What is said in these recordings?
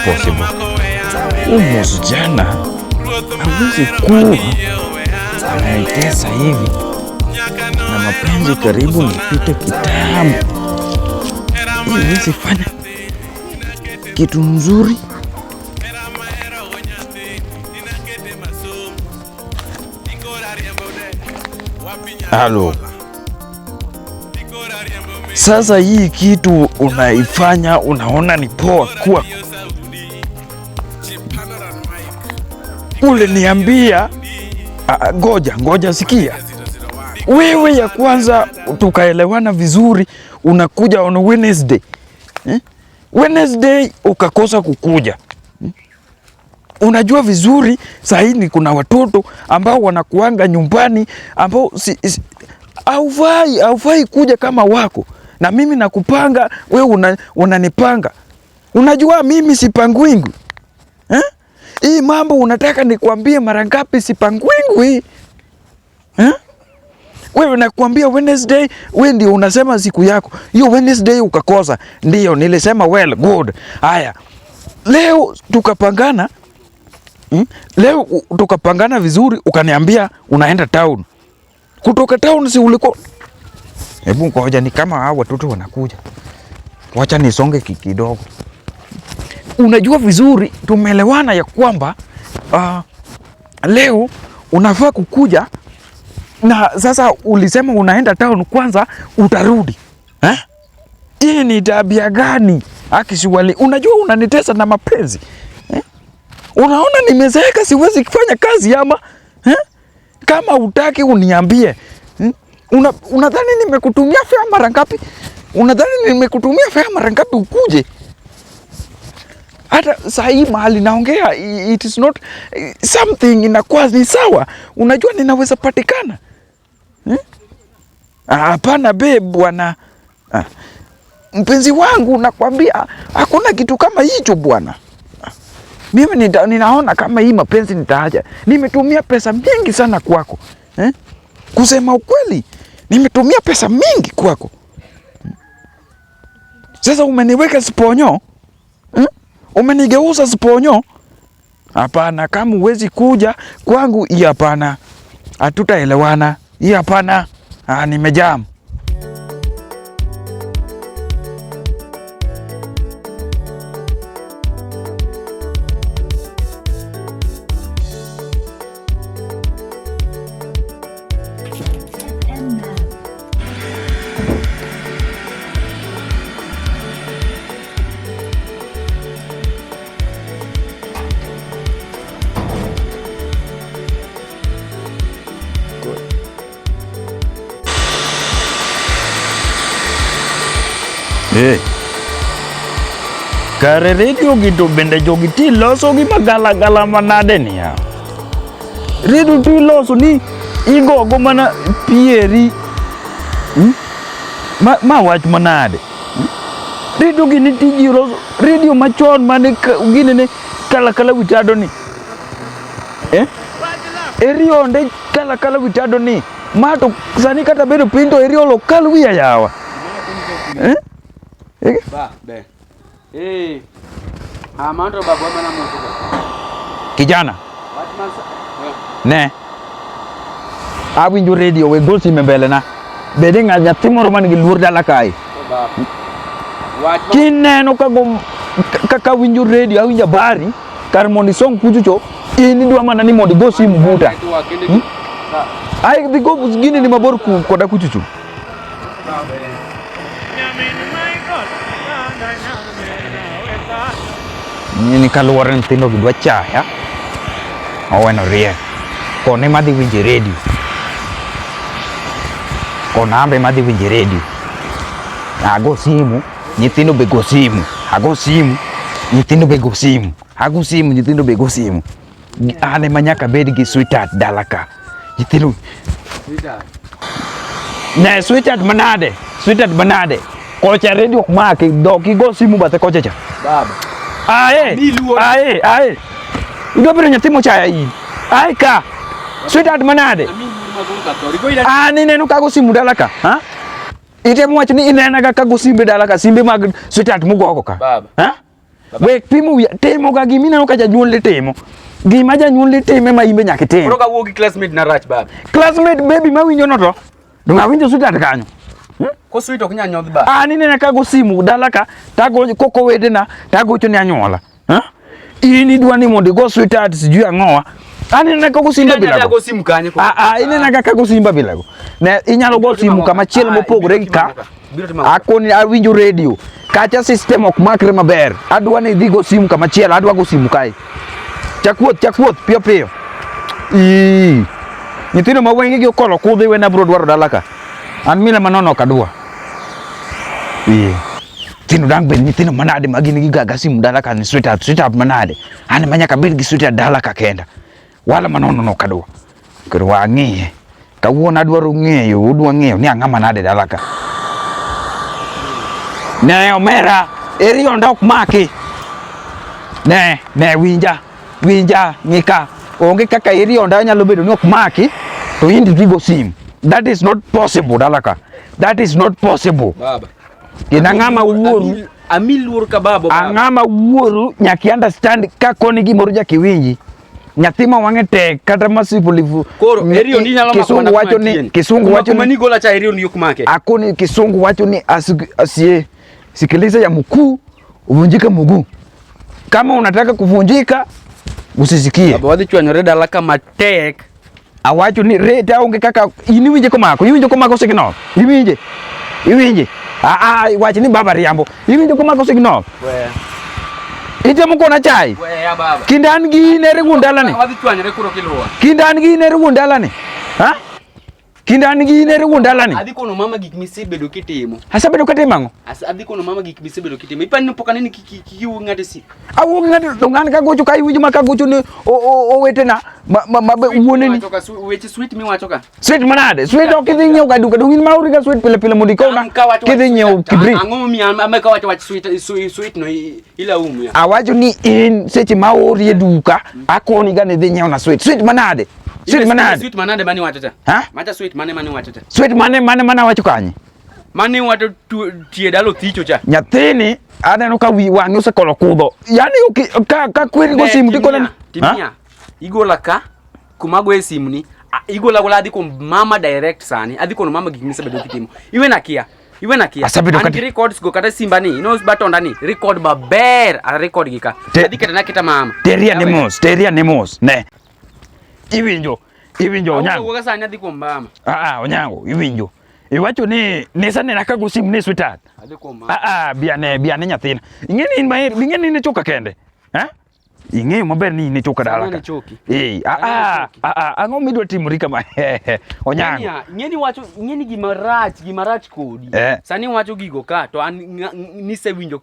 Possible. Huyu msichana hawezi kuwa anaitesa hivi na mapenzi karibu nipite kitambo. Hii fanya kitu nzuri. Halo. Sasa hii kitu unaifanya unaona ni poa kuwa uliniambia. Ngoja ngoja, sikia wewe, ya kwanza tukaelewana vizuri, unakuja on Wednesday, eh? Wednesday ukakosa kukuja. Unajua vizuri sahii kuna watoto ambao wanakuanga nyumbani ambao si, haufai kuja kama wako na mimi nakupanga wewe, unanipanga. Unajua mimi sipangwingwi, eh? Hii mambo unataka nikwambie mara ngapi? Sipangwingwi, eh? Wewe nakwambia Wednesday, wewe ndio unasema siku yako hiyo Wednesday ukakosa. Ndio nilisema well good. Haya, leo tukapangana. Leo tukapangana vizuri, ukaniambia unaenda town. Kutoka town si uliko. Hebu ngoja, ni kama hao watoto wanakuja, wacha nisonge kidogo. Unajua vizuri tumeelewana ya kwamba leo unafaa kukuja, na sasa ulisema unaenda town kwanza utarudi, eh? Hii ni tabia gani? Akisiwali, unajua unanitesa na mapenzi, eh? Unaona nimezeeka siwezi kufanya kazi ama, eh? Kama utaki uniambie. Unadhani nimekutumia fare mara ngapi? Unadhani nimekutumia fare mara ngapi ukuje? Hata saa hii mahali naongea, it is not something inakuwa ni sawa. Unajua ninaweza patikana. Hapana babe bwana. Mpenzi wangu nakwambia hakuna kitu kama hicho bwana. Mimi ninaona kama hii mapenzi nitaacha. Nimetumia pesa mingi sana kwako. Eh? Kusema ukweli, nimetumia pesa mingi kwako. Sasa umeniweka sponyo? Umenigeuza sponyo? Hapana, kama huwezi kuja kwangu, hii hapana. Hatutaelewana. Hii hapana. Ah, nimejam. Hey. Kare redio gi to bende jogi ti loso gi magalagala manade ni ya. Redio ti loso ni igogo mana pieri. Ma wach manade. Redio gi ni tiji loso redio machon mane gine ne kala kala witado ni. Eh? Erionde kala kala witado ni. Ma to sani kata bedo piny to eriolo kal wiya yawa. Eh? Ba, be. Eh. Ah, mano babu mana moto. Kijana. Wach man sa. Ne. Awinjo redio we go sime mbele na. Bede ng'a nyathi moro man gi luor dala kae. Ba. Wach ma Kineno ka go kaka winjo redio awinjo habari kar mondo isong kuchocho in idwa mana ni mondo igo simu buta. Ai dhi go gini ni mabor koda kuchocho. Ni kaluwore nyithindo gi dwa chaya oweno riek kone madhi winjo redio kona ambe madhi winjo redio ago simu nyithindo be go simu ago simu nyithindo be go simu ago simu nyithindo be go simu an ema nyaka abed gi sweetheart dala ka nyithindo ne sweetheart manade sweetheart manade kocha redio ok maki dok igo simu bathe kocha cha Baba. Ae, ae, ae. Idwa bedo nyathi mochaya in. Ae ka. Sweetheart manade. An ineno kago simu dala ka. Ha? Itemo wacho ni inena ka go simbe dala ka simbe mag sweetheart mugogo ka. Baba. Ha? Wek pimo wiya, timo ga gima ineno ka janyuolni timo. Gima janyuolni timo ema in be nyaka itim. Koro kawuok gi classmate na rach baba. Classmate baby mawinjo no to. Donge awinjo sweetheart kanyo? Ko sweet ok nyal nyodh baba. An inena ka go simu dala ka tago koko wedena tagocho ne anyuola. Ha? In idwa ni mondo igo sweetheart sijui ang'owa. An inena ka go simba bila go simu kanye ko. Ah ah inena ka go simba bila go. Ne inyalo go simu kama chielo mopogore gi ka. Akoni awinjo radio. Kacha system ok makre maber. Adwa ni idhi go simu kama chielo, adwa go simu kae. Chakuoth, chakuoth piyo piyo. Ii. Nyithindo ma wengegi okolo kudhi wena bro dwaro dala ka. An mila manono ok adwa. Ii. Nyithindo dang' bed nyithindo manade ma gin gi gaga simu dala ka ni sweetheart, sweetheart manade. An ma nyaka bed gi sweetheart dala ka kenda. Wala manono no ok adwa. Koro wang'iye. Kawuono adwaro ng'eyo, udwa ng'eyo ni ang'ama nade dala ka. Ne omera, eri onda ok maki. Ne, ne winja, winja ng'ika. Onge kaka eri onda nyalo bedo ni ok maki to in to go sim. That is not possible dala ka. That is not possible. Baba. Gin ang'ama wuoru. Ami luor ka baba. Ang'ama wuoru nyaka i understand ka koni gimoro nyaka iwinji. Nyathi ma wang'e tek kata ma sipolifu. Koro eri ondi nyalo mako Kisungu wacho ni kisungu wacho ni gola cha eri ondi ok make. Akoni kisungu wacho ni asiye sikiliza ya mkuu uvunjike mguu. Kama unataka kuvunjika usisikie. Baba wadhi chwanyore dala kama tek. Awacho ni rate aonge kaka in iwinje komako, iwinjo komako signal. Iwinje. Iwinje. Ah ah wach ni baba riambo. Iwinjo komako signal. We. Itemo kona chai. We ya baba. Kinde an gi in ere wuon dalani. Wadhi chwanyore kuro kiluwa. Kinde an gi in ere wuon dalani. Ha? Kinde an gi in ere wuon dalani. Adhi kono mama gik misebedo kitimo. Asebedo katimo ang'o? Adhi kono mama gik misebedo kitimo. Ipani ni pok aneni kiwuok ng'ato e simu. Awuok ng'ato to ng'an kagocho ka iwinjo ma kagocho ne owetena ma ma wuoneni. Weche sweet miwacho ka. Sweet manade? Sweet ok idhi nyiewo ga duka. Dong in ma uri ga sweet pile pile mondo ikowna kidhi nyiewo kibrit. Ang'o momiyo an kawacho wach sweet sweet no ilaumu ya. Awacho ni in seche ma aori e duka akoni ga ni idhi nyiewo na sweet. Sweet manade? Sweet manade? Sweet manade mane iwacho cha? Ha? Macha sweet mane mane iwacho cha? Sweet mane mane mane awacho kanye? Mane iwacho tie dalo thicho cha. Nyathini aneno ka wi wang'e osekolo kudho. Yaani ka kweri go simu tikona. Timia. Igola ka kuma goye simu ni igola gola adhi kuom mama direct sani. Adhi kono mama gik misebedo kitimo. Iwe na kia. Iwe na kia. Asebedo An gi records go kata simba ni, ino batonda ni record maber. A record gi ka. Adhi keta na keta mama. Teria ni mos, teria ni mos. Ne. Iwinjo, iwinjo Onyango. Awuoga sani adhi kuom mama. Ah ah Onyango, iwinjo. Iwacho ni nisanena ka go simu ni sweetheart. Adhi kuom mama. Ah ah biane, biane nyathina. Ing'e ni in maher, ing'e ni in ichoka kende. Eh? Ing'eyo maber ni in ichoka dala ka. Eh, ah ah, ah ah, ang'o midwa timori kama? Onyango. Ing'e ni wacho, ing'e ni gima rach, gima rach kodi. Eh. Sani wacho gigo ka to an nisewinjo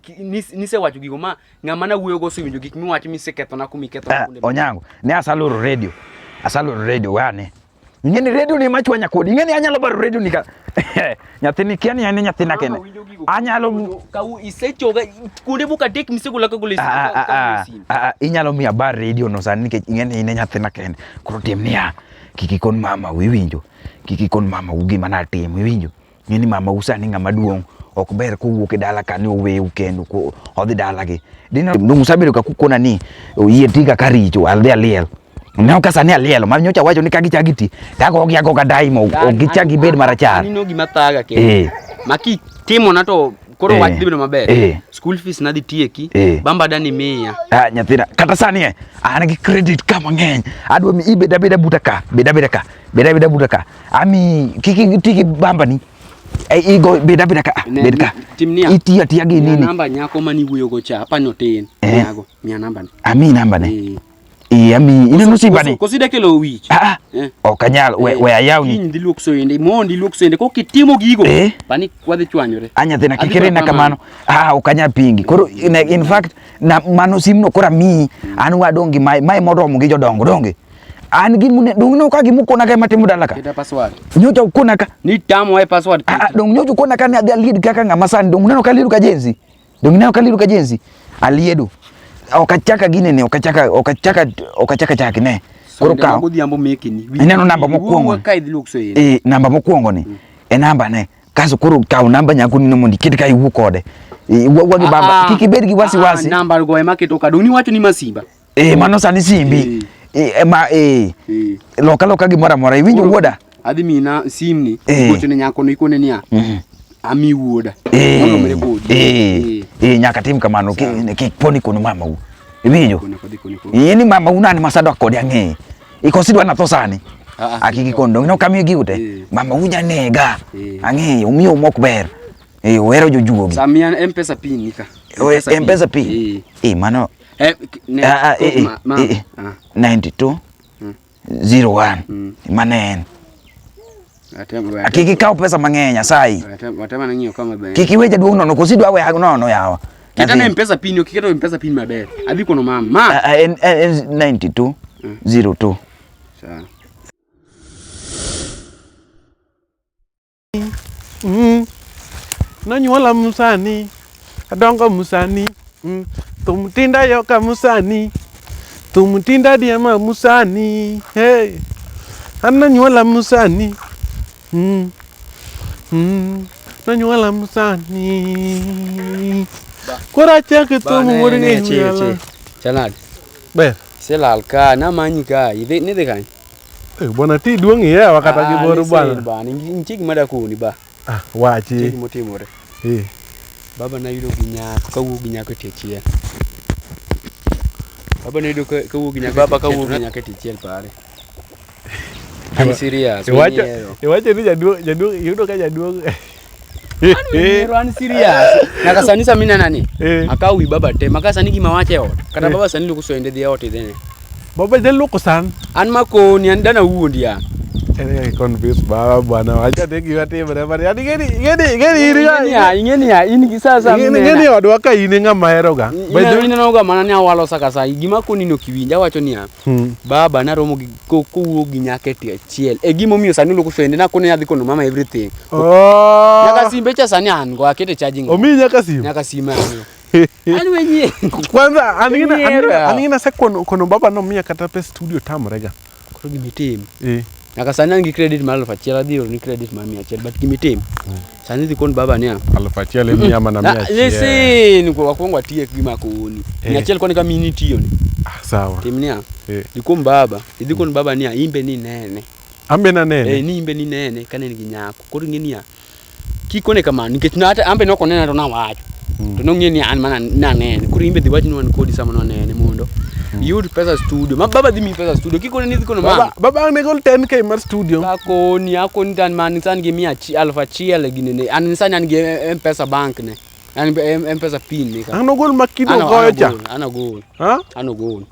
nisewacho gigo ma ng'ama nawuoyogo osewinjo gik miwacho misekethona kuma ikethona kuonde. Onyango, ne asaloro radio. Asaloro radio wane. Ing'e ni radio ni machwanya kodi. Ing'e ni anyalo baro radio ni ka. Nyathini kia ni en nyathina kende. Anyalo ka isechoga kuonde moko adek misegola ka golo Inyalo miyo abar radio no sani nikech ing'e ni in e nyathina kende. Koro tim niya, kik ikon mama iwinjo. Kik ikon mama u gima natimo iwinjo. Ing'e ni mama u sani ng'ama duong' ok ber kowuok e dala ka ni oweu kendu ko odhi dalagi. Dine dong usebedo ka kukona ni oyie tiga ka richo adhi aliel. Ne ka sani alielo ma nyocha wacho ni ka gichak giti to agogi agoga daimo ok gichak gibed marachar. Anino gima thaga kendo. Eh. Maki timona to koro Eh. wach dhi bedo maber. Eh. School fees nadhi tieki. Eh. Bamba dani miya. Ah, nyathina kata sani e an gi credit ka mang'eny adwa mi ibed abeda buta ka bed abeda ka bed abeda buta ka ami kik iti gi bambani Eh, igo bed abeda ka ah, Ne, bed ka tim niya. itiyo atiya gi Miya nini namba nyako mane iwuoyogo cha apani otin. Eh. Miyago, miya namba ni. ami namba ne Eh. Eh, ami ineno simba ni Koso ida kelo wich. Ah, ah. Eh. Ok anyal we, we ayawni. Kiny dhi luok soende, mondo iluok soende. Kok itimo gigo, Eh. pani wadhi chwanyore. A nyathina Adhi kik irina kod kamano. Ah, ok anyal pingi. Koro in fact na mano simno koro amiyi. An wadong' gi mae, mae moromo gi jodongo donge. An gi mune dong' no ka gimukona ka ema timo dala ka. Keta password. Nyocha ukona ka. Ni tamo e password. Ah, ah, dong' nyocha ukona ka ni adhi alied kaka ng'ama sani. Dong' uneno ka aliedo ka jenzi. Dong' ineno ka aliedo ka jenzi. Aliedo. Ok achaka ginene, ok achaka, ok achaka, ok achaka chaki ne. Koro Soende kaw. magodhiambo mekini. Ineno namba mokwongo. Wuo ka idhi luok soende. Eh, namba mokwongo ni. E namba ne. Kaso koro kaw namba nyako nino mondo iket ka iwuo kode. Iwuo gi baba. Kik ibed gi wasiwasi. Namba go ema keto ka. Dong' niwacho ni masimba. Eh, mano sani simbi. Eh, ma eh. Loka loka gimoro amora. Iwinjo wuoda? Adhi mina simni. Gocho ne nyako no ikone niya. Ami wuoda. Mondo omre kodi. Eh, nyaka tim kamano. Kik poni kono mamau. Iwinjo? Ni mamau nani masadok kode ang'eye. Ikosi dwa natho sani. Akiki kondo no kamiyo gigo te. Mama unya nega. Ang'eyo omiyo mok ber. Eh, ohero jojuogi. Samia M-Pesa pin nika. M-Pesa pin. Eh, mano. Eh, ne, ma, 92 01. Mano en. Kik ikaw pesa mang'eny asayi. Kik iwe jaduong' nono kosi idwa weya nono yawa. Keta na M-Pesa pin, ok iketo M-Pesa pin maber. Adhi kono mama. Ma. En 92 02. Sawa. Nonyuola Musani, adongo Musani, thum tinda yoka Musani, thum tinda diema Musani, hey. An nonyuola Musani, nonyuola Musani. Koro achako thum wuod ng'eny. Chanad. Ber. Selal ka, namanyi ka, idhi nidhi kanye? Eh, bwana ti duong' ihewa kata gi bor bwana. Bwana, nitie gima dakoni ba. Ah, wachi. Nitie gima otimore. Eh. Baba nayudo gi nyako, kawuok gi nyako e tie chiel. Baba nayudo kawuok gi nyako. Baba kawuok gi nyako e tie chiel pare. I'm serious. Iwacho iwacho ni jaduong' jaduong' iyudo ka jaduong' An serious. Nyaka sani sama inena ni, Eh. akaw wi baba te, maka sani gima wacho e ot. Kata baba sani luoko sende dhi e ot idhine. Baba jaluoko san. An makoni, an dana wuondi an. Ere convince baba bwana wacha ne gima timre but yani ngeni ngeni ngeni in Ing'eni ing'eni ya, in gi sa sa ngeni ngeni odwa ka in e ng'ama hero ga. Ineno ga mana ni awalo sa ka sa. Gima koni no kiwinja awacho niya, baba naromo gi kowuok gi nyako e tie achiel. E gima omiyo sani luoko sende nakone adhi kono mama everything. Oh. Nyaka simbe cha sani an go akete charging. Omiyi nyaka simu. Nyaka sime an go. An wenyie. Kwanza an gina an gina Nyiero. an gina asekono kono baba nomiya kata pes studio tamre ga. Koro gima itim. Eh. Nyaka sani an gi credit mar 1000 adhi oroni credit mar 100 but gima itim. Sani idhi kon baba niya. 1000 imiya mana mia achiel. Listen, kwa wakwongo atiek gima koni. Eh. 100 koni ka mini tiyo ni. Ah, sawa. Tim niya. Eh. Dhi kuom baba, idhi kon baba niya imbe ni nene. Ambe nanene. Eh, ni imbe ni nene ka ne en gi nyako. Koro ing'e niya, kikone kamano nikech na hata ambe nokonena to nawacho. To nong'e ni an mana nanene. Koro imbe dhi wach ni wan kodi sama nwanene mondo iyud pesa studio. Ma baba dhi miyi pesa studio. Kikone ni idhi kono mama. Baba baba ang' ne gol 10k mar studio. Akoni, akoni to an man sani gi mia aluf achiel e ginene. An sani an gi M-Pesa bank ne. An M-Pesa pin ni ka. Ang' nogol ma kido goyo cha. An agol. Ha? An ogol.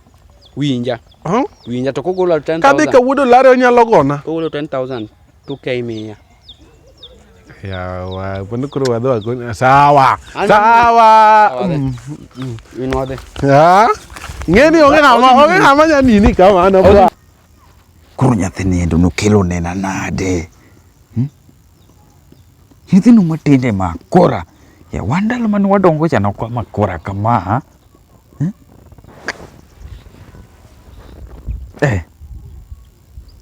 Winja. Ha? Winja to kogolo 10,000. Kadhi ka wuod Olare onyalo gona. Kogolo 10,000 2K miya. Yawa, pod koro wadhi wagoni. Sawa. An- Sawa. Sawa. In wadhi. Ha? Ng'eni onge ng'ama onge ng'ama nya nini kamano bwa. Koro nyathini endo nokelo nena nade? Nyithindo matinde ma kora. Ya wan ndalo mane wadongo cha nok wama kora kama. Eh.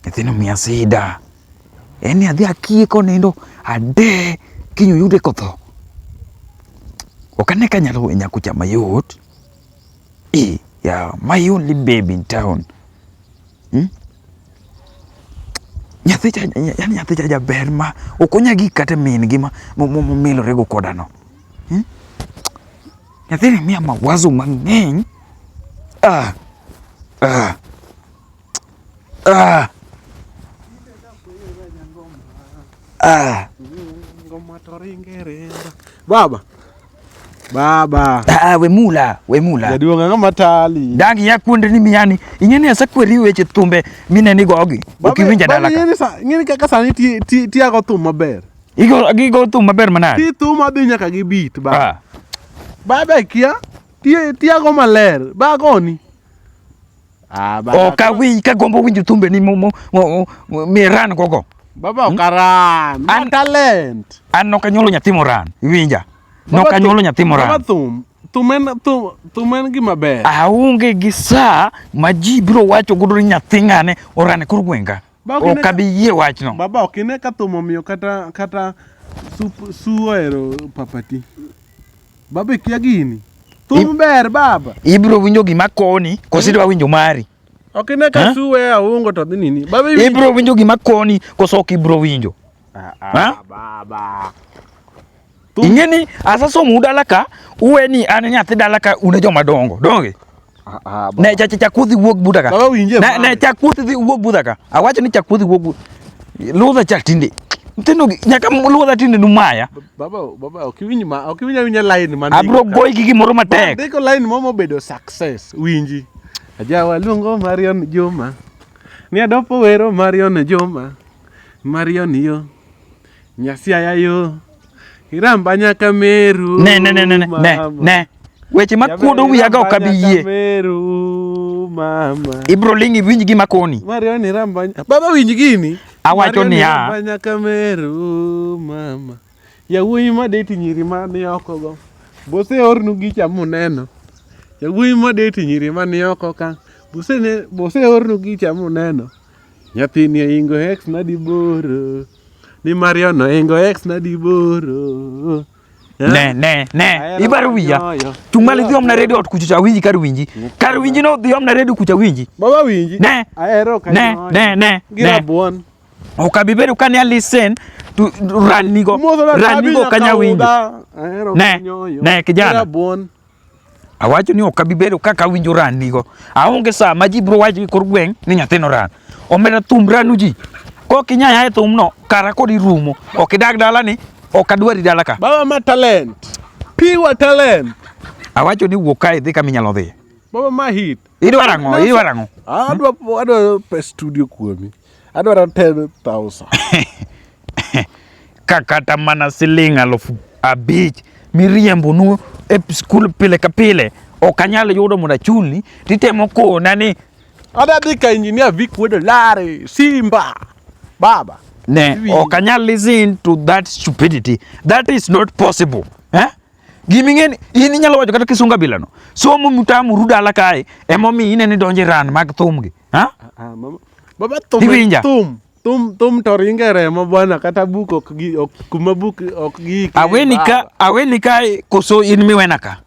Nyathino miya sida. En ni adhi akiye konindo ade kiny oyude kotho. Ok ane ka anyalo we nyako cha mayot. Eh, yeah, my only baby in town. Nyathi cha, yani nyathi cha jaber ma ok onya gik kata min gi ma momilore go koda no. Nyathini miya mawazo mang'eny. Ah. Ah. Ah. Ah. Baba. Baba. Ah, wemula, wemula. Jaduong' ang'o matali? Dagi ya kuonde ni miyani. Ing'e ni asekweri weche thumbe mineni gogi. Ok iwinja dala ka. Ing'e ni kaka sani tiago thum maber. Igo gigo thum maber manade. Ti thum adhi nyaka gi beat ba. Ah. Baba ikia tiago maler. Ba goni. Ah, baba. Ok awinj ka gombo winjo thumbe ni miran gogo. Baba ok aran. Ma talent. An nok anyuolo nyathi moran. Iwinja. Nok anyuolo nyathi moran. Baba thum. Thum en thum thum en gima ber. Aonge gi saa ma ji biro wacho godo ni nyathi ng'ane oran e kor gweng' ka. Ba ok ine Ok abi yie wachno. Baba ok ine ka thum omiyo kata kata sup su ohero papati. Baba ikia gini. Thum ber baba. Ibiro winjo gima koni koso idwa winjo mari? Ok ine ka Eh? su weyo aungo to dhi nini. Baba iwinjo. Ibiro winjo gima koni koso ok ibiro winjo? Ah, Ha? ah, baba. Ing'e ni asasomo dala ka, uwe ni an nyathi dala ka un e joma dongo, donge? Ah, ah, baba. Ne cha cha chakuthi wuok buta ka. Baba winje Ne ne mare. chakuthi dhi wuok buta ka. Awacho ni chakuthi wuok buta. Ludha cha tinde. Nyithindo gi nyaka ludha tinde numaya. Baba baba ok iwinj ma ok iwinj awinja line ma Abro goyi gi gimoro matek. Ndiko line mo mobedo success winji. Ajawa luongo Marion Juma. Ni adopo wero Marion Juma. Marion yo. Nyasiaya yo. Iramba nyaka Meru. Ne ne ne ne ne ne mama. ne. Weche makuodo wiya ga ok abi Iramba yie. nyaka Meru mama. Ibro ling iwinj gima koni. Marion iramba. Baba winj gini. Awacho Marion niya. iramba nyaka Meru mama. Yawuoyi madeti nyiri mani oko go. Bose ornu gicha muneno. Yawuoyi madeti nyiri mani oko ka. Bose ne bose ornu gicha muneno. Nyathini oingo ex na diboro. Ni Marion oingo ex na diboro. Ne ne ne. Ahero Ibaro wiya. nyoyo. Chung' malo idhi omna redio ot kucho cha winji kar winji. Kar winji no dhi omna redio kucha winji. Baba winji. Ne. Ahero Ne kanyoyo. ne ne Gi ne. rabuon. Ok abi bedo ka ni a listen to ranigo ranigo kanya winjo. Ahero Ne, kanyoyo. ne, kijana. Gi rabuon. Awacho ni ok abi bedo kaka awinjo ranigo. Aonge saa ma ji biro wacho e kor gweng' ni nyathino ran. Omera thum ranu ji. Kok inya ya e thumno, kara kod irumo. Ok idag dalani, ok adwari dala ka. Baba ma talent. Pure talent. Awacho ni wuok kae idhi kama inyalo dhiye. Baba ma hit. Idwaro ang'o? Idwaro ang'o? Adwa adwa pes studio kuomi. Adwaro 10,000. Ka kata mana siling 5,000 miriembonu e skul pile ka pile ok anyal yudo mondo achulni, titemo kona ni Adwa dhi ka engineer Vic Wuod Olare, Simba. Baba. ne Iwinjo. ok anyal listen to that stupidity. That is not possible. Eh? Gima ing'e ni in inyalo wacho kata kisunga bilano. Somo mutamuru dala kae emomiyo ineno idonjo e ran mag thumgi. Ha? Ah, mama. Baba thum. Iwinja? Thum. Thum thum to ringe remo bwana kata buk ok gi ok kuma buk ok gi. Aweni ka aweni kae koso in miwena ka?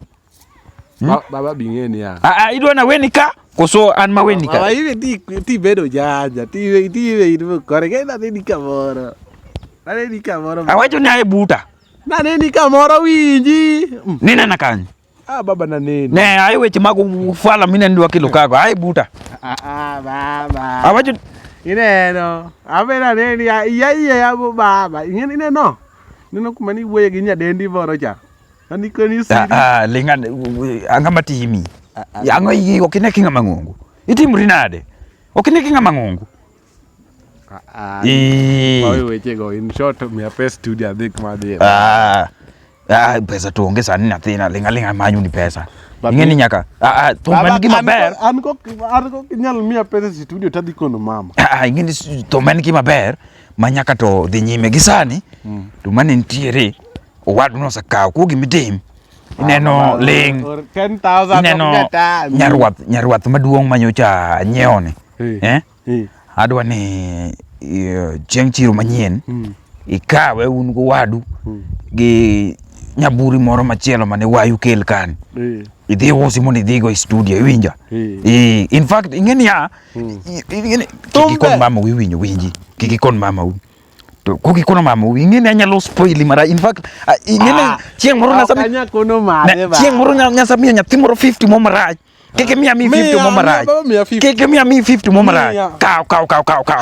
Baba bing'e niya. Ah, ah, idwa naweni ka koso an maweni Baba ka? iwe ti ti bedo janja ti ti iwe in kore ke naneni kamoro. Naneni kamoro. Awacho ni ae buta. Naneni kamoro winji. Mm. Ninena kanyo. Ah baba naneni. Ne ae weche mag ufala mineno dwa kelo kago. Ae buta. Ah ah baba. Awacho Ineno. Abe naneni ya iya iya ya bo baba. Ing'e ineno. Ineno kuma ni wuoye gi nyadendi moro cha. Ani koni ah, siri. ah, linga ang'o matimi? Ang'o iyi ok ine ki ng'ama ng'ongo. Itimri nade? Ok ine ki ng'ama ng'ongo. Ah. Ii. Wawe wechego in short miya pes studio adhi kuma adhiye. Ah, ah, pesa to onge sani nyathina ling' aling'a manyo ni pesa. But Ing'e ni nyaka ah, ah, thum Baba, en gima an ber. ko- An kok an kok inyal miya pesa e studio tadhi kono mama. Ah, ing'e ni thum en gima ber ma nyaka to dhi nyime gi sani to mane nitiere owadu nosekawo koro gimitim ineno ling' Or 10,000 ineno ok jatami. nyarwath nyarwath maduong' manyocha nyiewoni Eh. eh? Eh. Adwa ni chieng' chiro manyien ikawe un gowadu gi nyaburi moro machielo mane wayu kel kani idhi usi mondo idhigo e studio iwinja in fact ing'e niya ing'e ni kik ikon mama iwinjo winji kik ikon mama to kok ikono mama ing'e ni anyalo spoili mara in fact ing'e ni chieng' moro chieng' moro nyasa miyo nyathi moro 50 mo marach kik imiya mi 50 mo marach kik imiya mi 50 mo marach kaw kaw kaw kaw kaw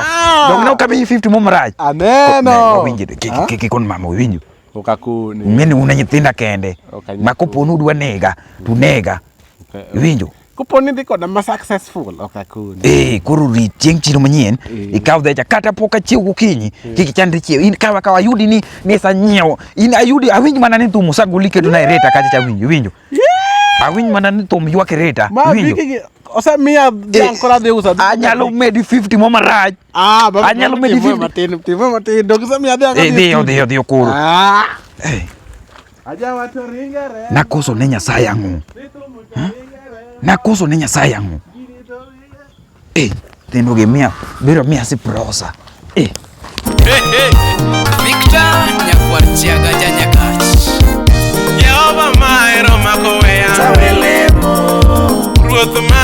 dong ne ok amiyi 50 mo marach aneno winji kik ikon mama iwinjo ok akoni ing'e ni un e nyithinda kende ma kopo ni udwa nega to unega iwinjo kopo ni idhi koda ma successful ok akoni eh koro rit chieng' chiro manyien ikaw dhecha kata pok achiew gokinyi kik ichandri chiew in kawa kawa ayudi ni ni isanyiewo in ayudi awinj mana ni thum osagoli keto na e reta kacha cha winjo iwinjo awinj mana ni thum ywak e reta ma iwinjo viki osemiya dhiang' koro adhi uso anyalo medi 50 mo marach ah baba anyalo medi timo 50 matin timo matin dong isemiya dhiang' Eh, dhiyo dhiyo dhiyo koro ah Eh, ajawa to ringere nakoso ne Nyasaye ang'o nakoso ne Nyasaye ang'o eh. Nyithindo gi miya biro miya siprosa. Eh. Victor Nyakwar Chiaga Janyakach. Jehova mahero mako weya. Ruoth ma